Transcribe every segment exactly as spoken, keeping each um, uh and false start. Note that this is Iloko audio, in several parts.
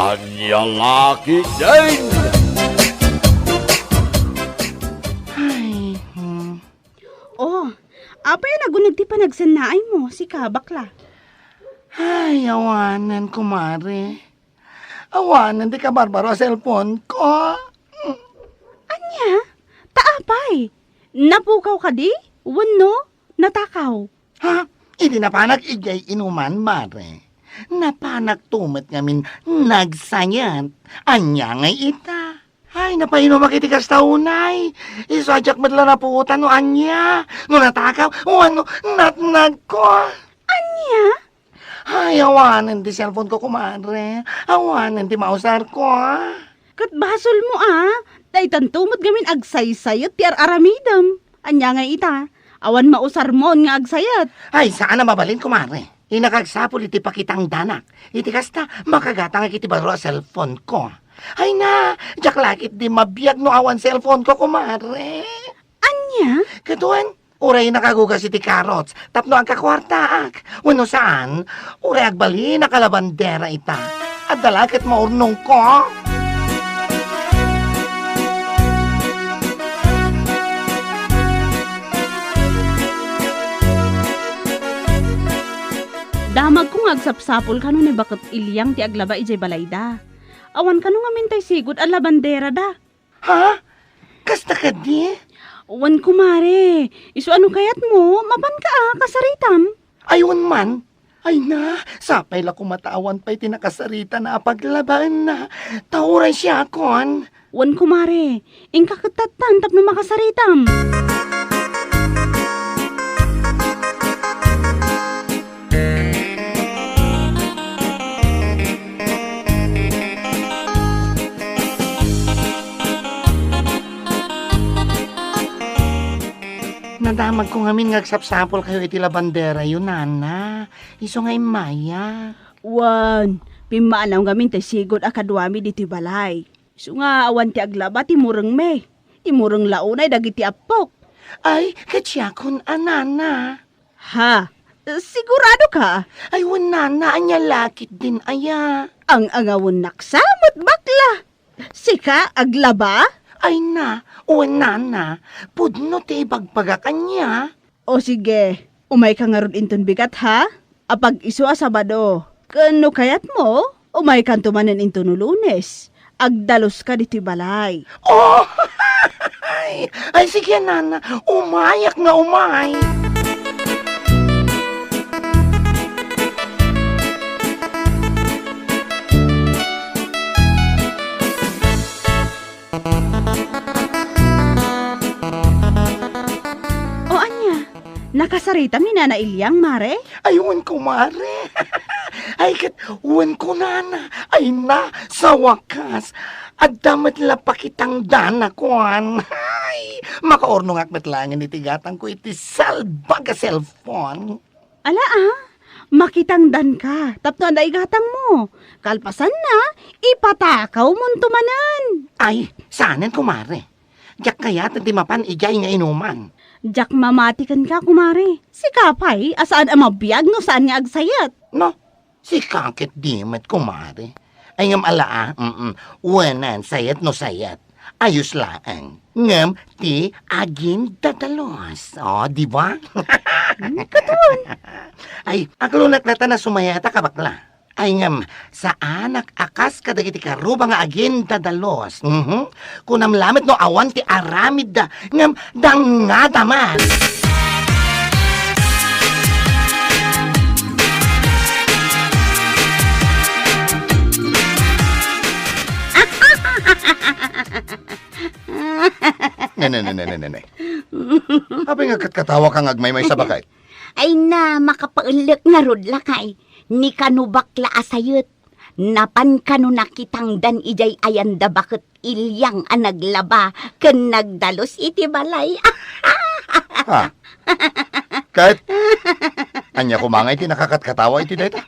Ania la ketdin? Ay, hmm. Oh, apay a naguneg ti panagsennaaymo, sika, bakla? Ay, awanen, kumare. Awanen ti kabarbaro a cellphone ko. Ania? Ta apay? Napukaw kadi? Wenno natakaw? Ha? Idi napanak idiay inuman, mare. Napanak to met ngamin nagsayat. Ania ngay ita? Ay, napainumak iti kasta unay. Isu a diak met la napuotan no ania, no natakaw, wenno natnagko. Ania? Ay, awanen ti cellphone ko, kumare. Awanen ti mausar ko, ah. Ket basolmo, ah. Daytanto met ngamin agsaysayat ti ar-aramidem. Ania ngay ita? Awan mausarmon nga agsayat. Ay, saan a mabalin, kumare. Innak agsapul iti pakitangdanak. Iti kasta, makagatangak iti baro a cellphone ko. Ay na, diak la ketdi mabiag no awan cellphone ko, kumare. Ania? Ket wen, uray nakagugas iti carrots tapno agkakuartaak. Wenno saan, uray agbalinak a labandera ita. Adda la ket maurnongko. Damagko nga agsapsapul kano ni baket Iliang ti aglaba idiay balayda. Awan kano ngamin tay sigud a labanderada. Ha? Kasta kadi? Wen, kumare. Isu a no kayatmo, mapanka a kasaritam. Ay, wen man. Ay na, sapay la koma ta awan pay ti nakasaritan a paglabaenna. Ta uray siakon. Wen, kumare. Inka ket tattan tapno makasaritam. Nadamagko ngamin nga agsapsapulkayo iti labanderayo, nana. Isu nga immayak. Wen, pimmaanam ngamin ti sigud a kaduami ditoy balay. Isu nga awan ti aglaba ti murengmi. Ti mureng la unay dagiti appok. Ay, ket siakon a, nana. Ha? Sigurado ka? Ay, wen, nana, ania la ketdin aya? Ang-angawennak sa met, bakla. Sika, aglaba? Ay na, wen, nana, pudno ti ibagbagak ania. O sige, umayka ngarud inton bigat, ha? Apag-isu a Sabado. Ken no kayatmo, umaykanto manen inton no Lunes. Agdaluska ditoy balay. Oh! Ay, ay, sige, nana. Umayak nga umay. O ania, nakasaritam ni Nana Iliang, mare? Ay, wen, kumare. Ay, ket, wen, kunana. Ay na, sa wakas, adda met la pakitangdan a kuan. Ay, makaurnongak met laengen iti gatangko iti salbag a cellphone. Ala, ah, makitangdanka tapno adda igatangmo. Kalpasanna, ipatakawmonto manen. Ay, saanen, kumare. Diak kayaten ti mapan idiay nga inuman. Diak mamati kenka, kumare. Sika pay a saan a mabiag no saan nga agsayat. No, sika ketdi met, kumare. Ay, ngem ala, ah, mm, wenen, sayat no sayat. Ayos laeng. Ngem ti agindadalus. O, di ba? Hmm, katon. Ay, aglunak latta na sumayata, kabakla. Ay, ngem, saanak a kas kadagiti karuba nga agindadalus. Mhm. Kunam lamet no awan ti aramidda, ngem dangngada man. Ne, ne, ne, ne, ne, ne, ne. Apay nga katkatawaka nga agmaymaysa, baket? Ay na, makapaellek ngarud, lakay. Ni kano bakla a sayet. Napan kano nakitangdan idiay ayanda baket Iliang a naglaba ken nagdalus iti balay. Ha? Ket? Ania koma nga iti nakakatkatawa iti dayta?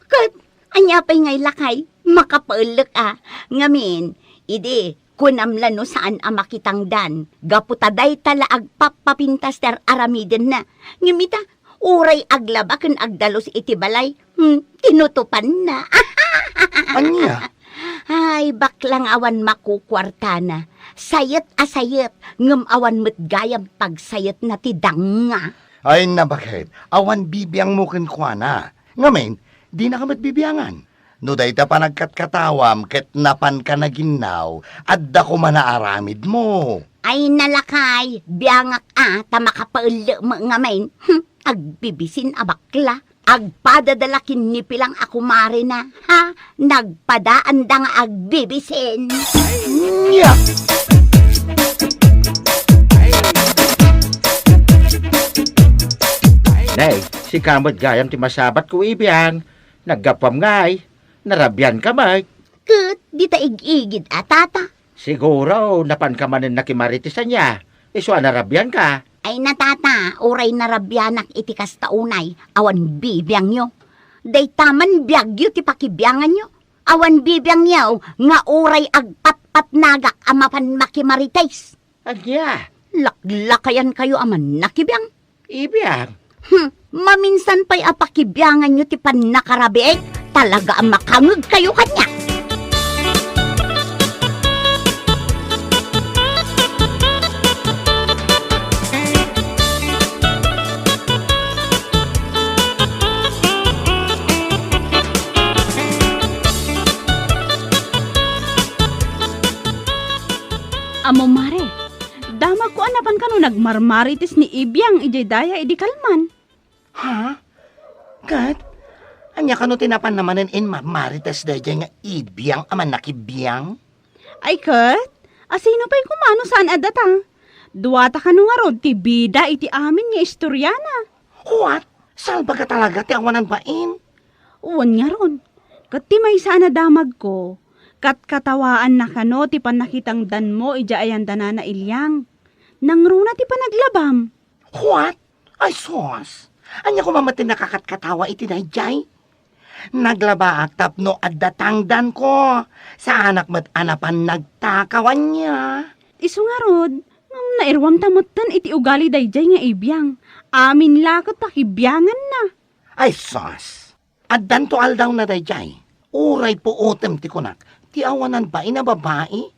Ket ania pay ngay lakay? Makapaellek a. Ngamin, idi, kunam la no saan a makitangdan, gapu ta dayta la agpappapintas ti ar-aramidenna. Ngem ita, uray aglaba ken agdalus iti balay, hmm, tinutopanna. Ania? Ay, bakla nga awan makukuartana. Sayet a sayet, ngem awan met gayam pagsayetna ti danga. Ay, nabaket, awan bibiangmo kenkuana. Ngamin, dinaka met bibiangan. No dayta panagkatkatawam ket napanka naginnaw, adda koma naaramidmo. Ay, nalakay, biangak a, ta makapaellem ngamin. Hm, agbibisin a bakla. Agpadada la ken ni Pilang a kumarena, ha? Nagpadaanda nga agbibisin. Nya! Nay, sika met gayam ti masabatko, Ibiang. Naggapuam ngay. Narabianka met. Ket dita ig-igid a tata. Siguro, napanka manen nakimarites ania. Isu a narabianka. Ay na, tata, uray narabianak iti kasta unay, awan bibiangyo. Dayta man biagyo ti pakibianganyo. Awan bibiangyo nga uray agpatpatnagak a mapan makimarites. Ania? Laklakayankayo a mannakibiang. Ibiang? Hmm, maminsan pay a pakibianganyo ti pannakarabiit, talaga a makangegkayo kaniak. Ammom, Mare, damagko a napanka no nagmarmarites ni Ibiang idiay daya idi kalman. Ha? Ket? Ania kano ti napanna manen inmarmarites daydiay nga Ibiang a mannakibiang? Ay ket, asino pay koma no saan a data? Duata kano ngarud ti bida iti amin nga istoriana. What? Salbaga talaga ti awanan bain? Wen ngarud, ket ti maysa a nadamagko, katkatawaanna kano ti pannakitangdanmo idiay ayandanana Iliang. Nangruna ti panaglabam. What? Ay sus! Ania koma met ti nakakatkatawa iti daydiay? Naglabaak tapno adda tangdanko. Saanak met a napan nagtakaw ania. Isu ngarud, ngem nairuamta metten iti ugali daydiay nga Ibiang. Amin la ket pakibianganna. Ay sus! Addanto aldawna daydiay. Uray puotem ti kunak, ti awanan bain a babai.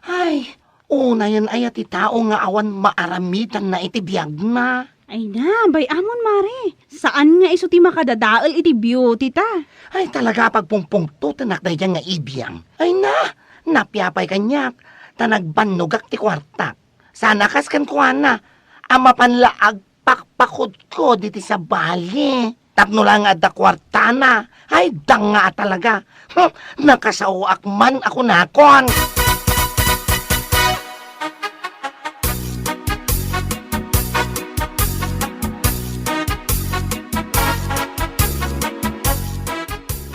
Ay, unayen aya ti tao nga awan maaramidanna iti biagna. Ay na, bay-amon, Mare. Saan nga isu ti makadadael iti beauty ta. Ay, talaga a pagpungpungtotenak daydiay nga Ibiang. Ay na, napiapay kaniak, ta nagbannogak ti kuartak. Saan a kas kenkuana, a mapan la agpakpakudkod iti sabali. Tapno la nga adda kuartana, ay, danga a talaga. Hmm, nakasaoak man a kunakon.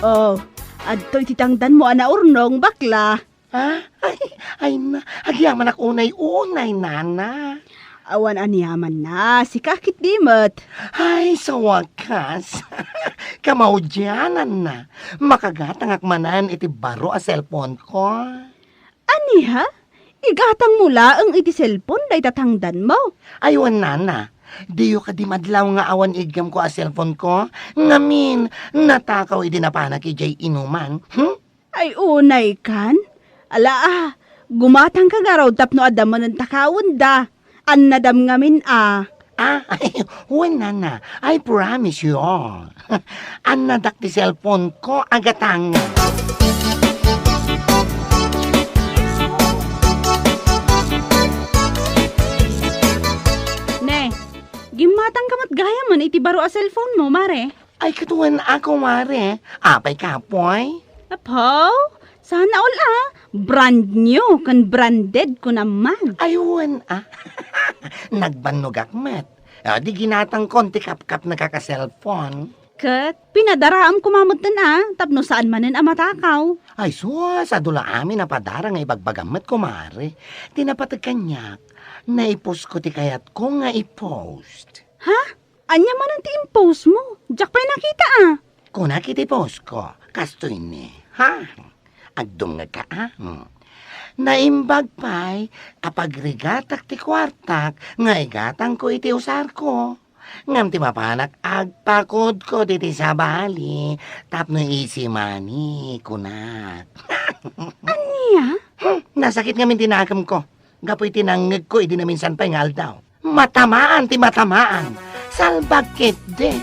Oh, adtoy ti tangdanmo a naurnong, bakla. Ha? Ay, ay na, agyamanak unay-unay, nana. Awan aniamanna, sika ketdi met. Ay, sa wakas. Kamaudiananna, makagatangak manen iti baro a cellphone-ko. Ania? Igatangmo laeng iti cellphone dayta tangdanmo? Ay, wen, nana. Diyo kadi madlaw nga awan iggemko a cellphone-ko? Ngamin, natakaw idi napanak idiay inuman. Hmm? Ay, unay kan? Ala, ah, gumatangka ngarud tapno adda manen takawen da. Annadam ngamin a. Ah, ay, wen, nana. I promise you all. Annadak ti cellphone-ko a gatang. Ne, gimmatangka met gayamen iti baro a cellphone-mo, Mare. Ay, ket wen a, kumare. Apay kapoy? Apo? Sana all a. Brand new ken branded ko naman. Ay, wen a. Nagbannogak met. Ah, di ginatangkon ti kapkapnekak a cellphone. Ket pinadaraem koma metten a, tapno saan manen a matakaw. Ay, sus, adu la amin a padara nga ibagbagam met, kumare. Ti napateg kaniak, naipost-ko ti kayatko nga i-post. Ha? Ania manen ti impost-mo? Diak pay nakita a. Kunak iti post-ko, kastoy ni, ha? Agdumngegka a? Hmm. Naimbag pay a pagrigatak ti kuartak nga igatangko iti usarko. Ngem ti mapanak, agpakodkod iti sabali tapno easy money, kunak. Ania? Hmm, nasakit ngamin ti nakemko gapu iti nangngegko idi naminsan pay nga aldaw. Matamaan ti matamaan. Salbag ketdi.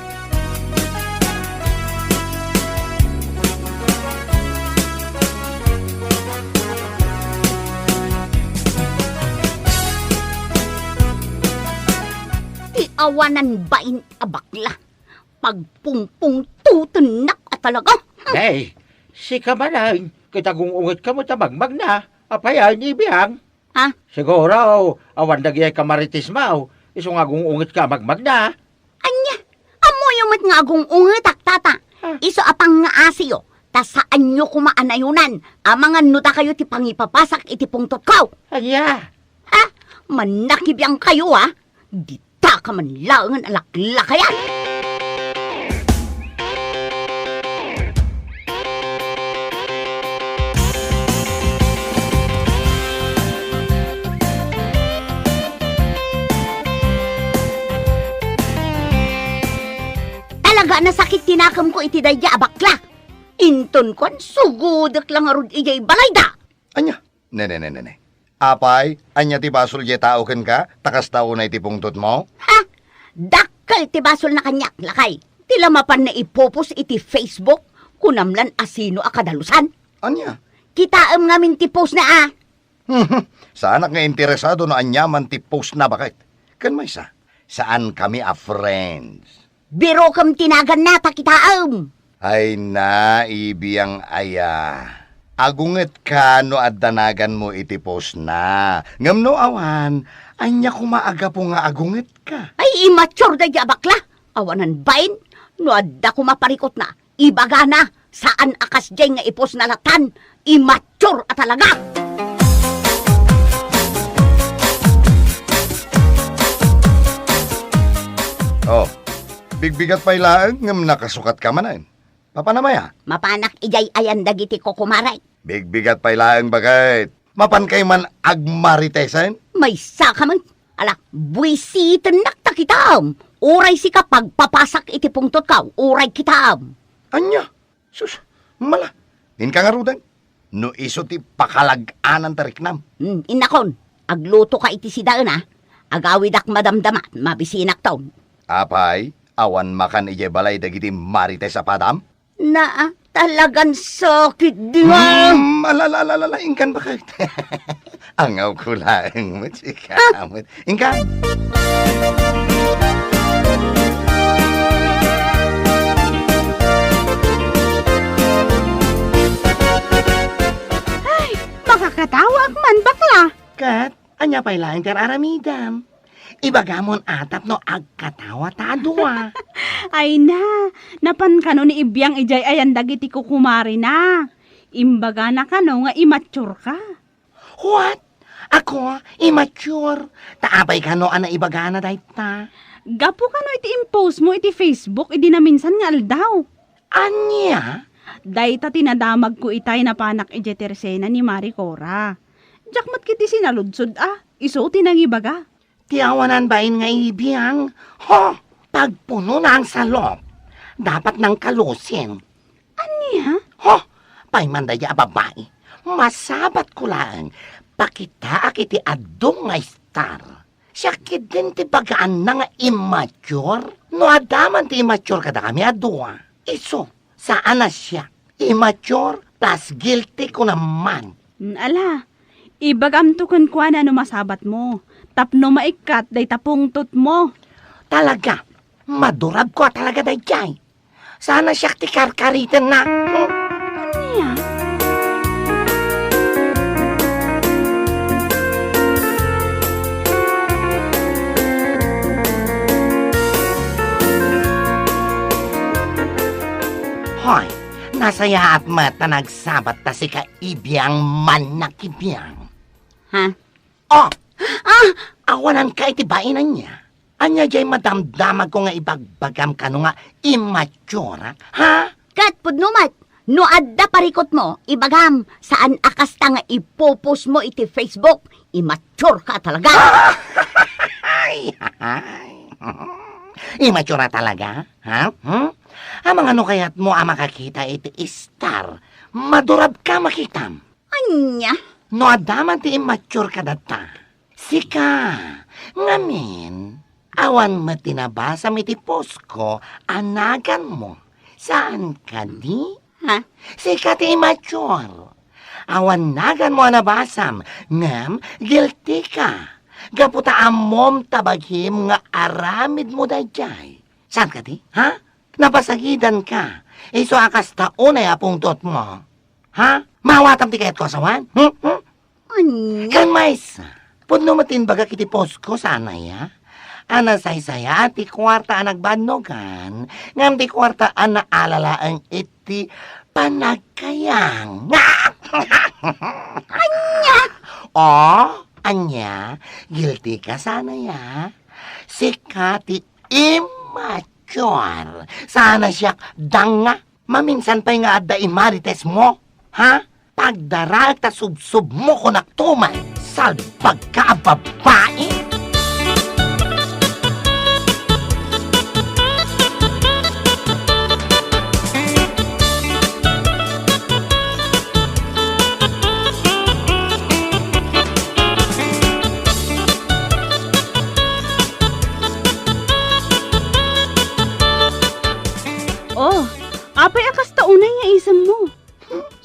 Ti awanan bain a bakla. Pagpungpungtutennak a talaga. Nay, sika manen, ket agung-ungetka met a magmagna. Apay a, ni Biang? Ha? Siguro, awan dagiti kamarites mo, isu nga agung-ungetka a magmagna. Ania? Ammoyo met nga agung-ungetak, tata. Ha? Isu a pangngaasiyo, ta saanyo koma a nayonan, amangan no dakayo ti pangipapasak iti pungtotko. Ania? Ha? Mannakibiangkayo, ha? Ditaka man laengen a laklakayan! Talaga a nasakit ti nakemko iti daydiay a bakla. Inton kuan, sugudek la ngarud idiay balayda. Ania? Ne, ne, ne, ne, ne. Apay, ania ti basol diay tao kenka, ta kasta unay ti pungtotmo? Ha? Dakkel ti basolna kaniak, lakay. Ti la mapanna i-post iti Facebook, kunam lan a sino a kadalusan. Ania? Kitaem ngamin ti postna, a. Saanak nga interesado no aniaman ti postna, baket. Ken maysa, saankami a friends. Birokem ti naganna ta kitaem. Ay na, Ibiang aya. Agungetka no adda naganmo iti postna. Ngem no awan, ania koma a gapu nga agungetka? Ay, immature daydiay a bakla. Awanan bain, no adda koma parikutna, ibagana, saan a kasdiay nga i-postna latan. Immature a talaga! Oh, bigbigat pay laeng ngem nakasukatka manen. Mapanam aya? Mapanak idiay ayan dagiti kukumarek. Bigbigat pay laeng, baket. Mapankay man agmaritesen? Maysaka met. Ala, buisitennak ta kitaem. Uray sika pagpapasak iti pungtotko, uray kitaem. Ania? Sus, mala. Inka ngaruden. No isu ti pakalag-anan ti riknam. Hmm, innakon, aglutoka iti sidaen, a. Agawidak madamdama, mabisinakton. Apay, awan makan idiay balay dagiti marites a padam? Naa, talagan sakit di nga. Hmm, ala, ala, ala, ala, inkan, baket. Angawko laeng met sika, met. Inkan. Ay, makakatawaak man, bakla. Ket, ania pay laeng ti ar-aramidem? Ibagamon a tapno agkatawa ta a dua. Ay na, napan kano ni Ibiang idiay ayan dagiti kukumarina. Imbagana kano nga immature ka. What? Ako, immature? Ta apay kano a naibagana dayta? Gapu kano iti impostmo iti Facebook idi naminsan nga aldaw. Ania? Dayta ti nadamagko itay napanak idiay tersena ni Mari Cora. Diak met ketdi sinaludsod a, isu ti nangibaga. Ti awanan bain nga Ibiang, ho, pagpunona a salop. Dapat nangkalusin. Ania? Ho, pay man daydiay a babai. Masabatko laeng, pakitaak iti adu nga star. Siak ketdin ti bagaanna nga immature? No adda man ti immature kadakami a dua, isu, saan a siak. Immature plus guilty ko naman. Mm, ala, ibagamto kenkuana no masabatmo, tapno maikkat dayta pungtotmo. Talaga, madurabko a talaga daydiay. Saan a siak ti karkaritenna. Hmm? Ania? Hoy, nasayaat met ta nagsabat ta sika Ibiang mannakibiang. Ha? Oh! Ah! Awananka iti bain ania? Ania diay madamdamagko nga ibagbagam kano nga immature, ha? Ket pudno met, no adda parikutmo, ibagam, saan a kasta nga i-post mo iti Facebook, immature ka talaga. Ay, ay. Immature a talaga, ha? Hmm? Amangan no kayatmo a makakita iti star, madurabka makitam. Ania? No adda man ti immature kadata, sika, ngamin, awan met ti nabasam iti postko a naganmo. Saan kadi? Ha? Sika ti immature. Awan naganmo a nabasam, ngem guilty ka. Gapu ta ammom ta bagim nga aramidmo daydiay. Saan kadi? Ha? Napasagidanka. Isu a kasta unay a pungtotmo. Ha? Maawatam ti kayatko a sawen? Hmm? Hmm? Ania? Ken maysa, pudno met ti imbagak iti postko, saan aya? A nasaysaya ti kuarta a nagbannogan, ngem ti kuarta a naalalaeng iti panagkayang. Ania? O, ania? Guilty ka, saan aya? Sika ti immature. Saan a siak danga? Maminsan pay nga adda immaritesmo? Ha? Pagdaraek ta subsubmo kunak tuman, salbagka a babai! Oh, apay a kasta unay nga isemmo?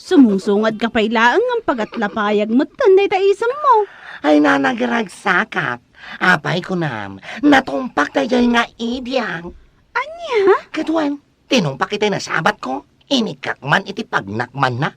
Sumungsungadka pay laeng ngem pagatlapayag metten dayta isemmo. Ay, nanagaragsakak. Apay kunam, natumpak daydiay nga ibiang. Ania? Kaduan, tinumpak itay nasabatko. Inikkak man iti pagnakmanna.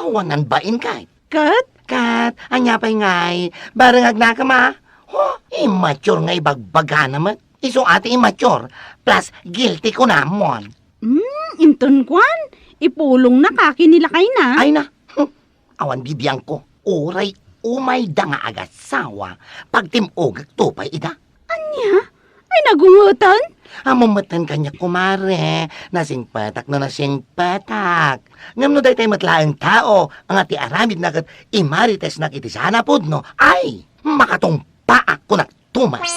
Awanan bain kay. Ket? Ket, ania pay ngay, bareng agnakem a? Ho, immature nga ibagbagana met. Isu a ti immature, plus guilty kunamon. Hmm, inton kuan, ipulongna ka ken ni lakayna. Ay na, hmm, awan bibiangko. Uray umayda nga agasawa, pagtim-ogek to pay ida. Ania? Ay, nagungetan? Ammom metten kaniak, kumare. Nasingpetak no nasingpetak. Ngem no daytay met laeng tao nga ti aramidna ket imaritesnak iti saan a pudno, ay, makatung- paak kunak tumas.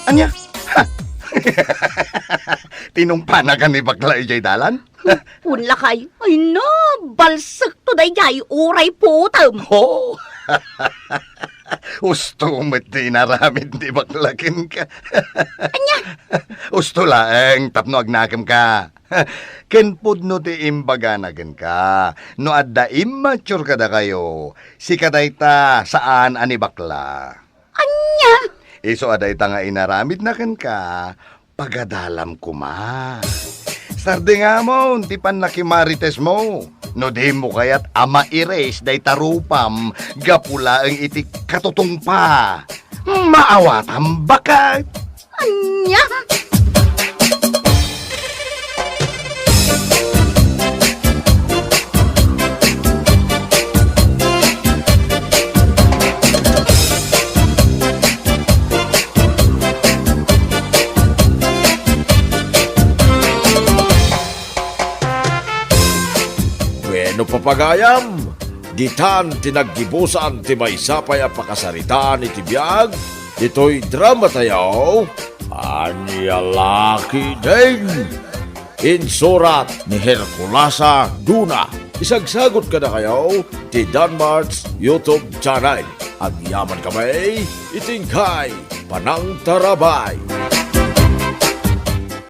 Ania? Ha? Tinungpana ka ni bakla idiay dalan? Kun lakay, ay na, balsekto daydiay uray putem. Oh! Usto met ti inaramid ni bakla kenka. Ania? Usto laeng tapno agnakem ka. Ken pudno ti imbagana kenka, no adda immature kadakayo, sika dayta saan a ni bakla. Ania? Isu a dayta nga inaramidna kenka, pagadalam koma. Sardingamon ti pannakimaritesmo. No dimo kayat a maires dayta rupam gapu laeng iti katutungpa, maawatam baket. Ania? Bueno, papagayam, ditan ti naggibusan ti maysa pay a pakasaritaan iti biag, ditoy drama tayo, Ania La Ketdin. Insurat ni Herculasa Duna. Isagsagut kadakayo ti Danmart's YouTube channel. Agyaman kami iti inkay panangtarabay.